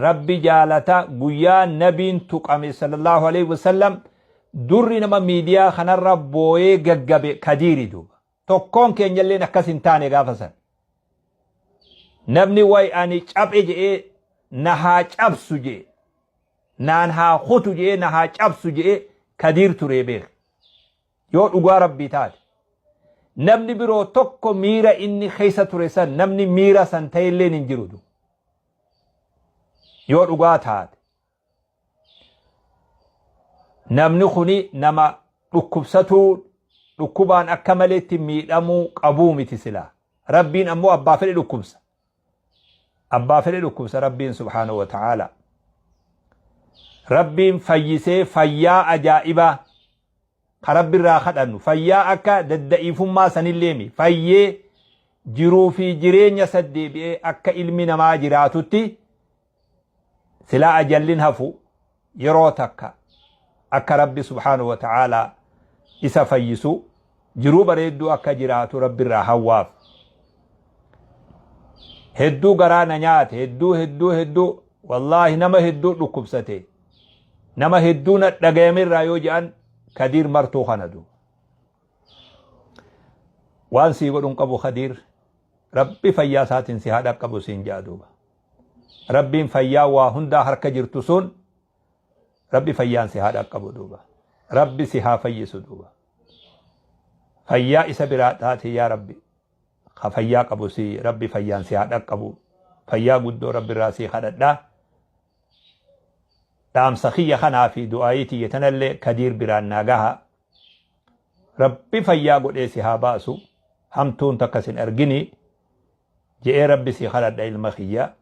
Rabbi jaalata. Guyyaa nabiin tuqame sallallahu alaihi wasallam durri nama miidiyaa kanarra booyee gaggabe Kadiiri duuba. Tokkoon keenyalleen akkas hin taane gaafa san. Namni way ani caphe je'ee na haa cabsu je'e, naan haa kutu je'ee na haa cabsu je'e Kadiir turee beek. Yoo dhugaa Rabbii taate. Namni biroo tokko miira inni keessa ture san namni miira san ta'elleen hin jiru. Yoo dhugaa taate. Namni kuni nama dhukkubsatuu, dhukkubaan akka maleetti miidhamuu qabuu miti silaa. Rabbiin ammoo abbaa fedhe dhukkubsa. Abbaa fedhe dhukkubsa Rabbiin subhaanahu wa ta'aala. Rabbiin fayyisee fayyaa ajaa'ibaa ka Rabbi irraa kadhannu, fayyaa akka dadda'iifummaa sanilleemi, fayyee jiruu fi jireenya saddeebi'ee akka ilmi namaa jiraatutti silaa ajallin hafu yeroo takka akka Rabbi subhaanahu wa ta'aalaa isa fayyisu, jiruu bareedduu akka jiraatu Rabbi irraa hawwaaf. Hedduu garaa na nyaate, hedduu hedduu hedduu, wallaahi nama hedduu dhukkubsate, nama hedduu na dhagayame irraa yoo je'an Kadiir Martuu kana duuba. Waan sii godhun qabu Kadiir, Rabbi fayyaa isaatiin si haa dhaqqabu siin ja'a duuba. Rabbiin fayyaa waa hundaa harka jirtu sun Rabbi fayyaan si haa dhaqqabu duuba. Rabbi si haa fayyisu duuba. Fayyaa isa biraa taate yaa Rabbi. Ka fayyaa qabu si Rabbi fayyaan si haa dhaqqabu. Fayyaa guddoo Rabbi irraa si kadhadha. Dhaamsa kiyya kanaa fi du'aayii tiyya tanallee Kadiir biraan naa gaha. Rabbi fayyaa godhee si haa baasu. Hamtuun takka sin argini. Je'ee Rabbi si kadhadha ilma kiyya.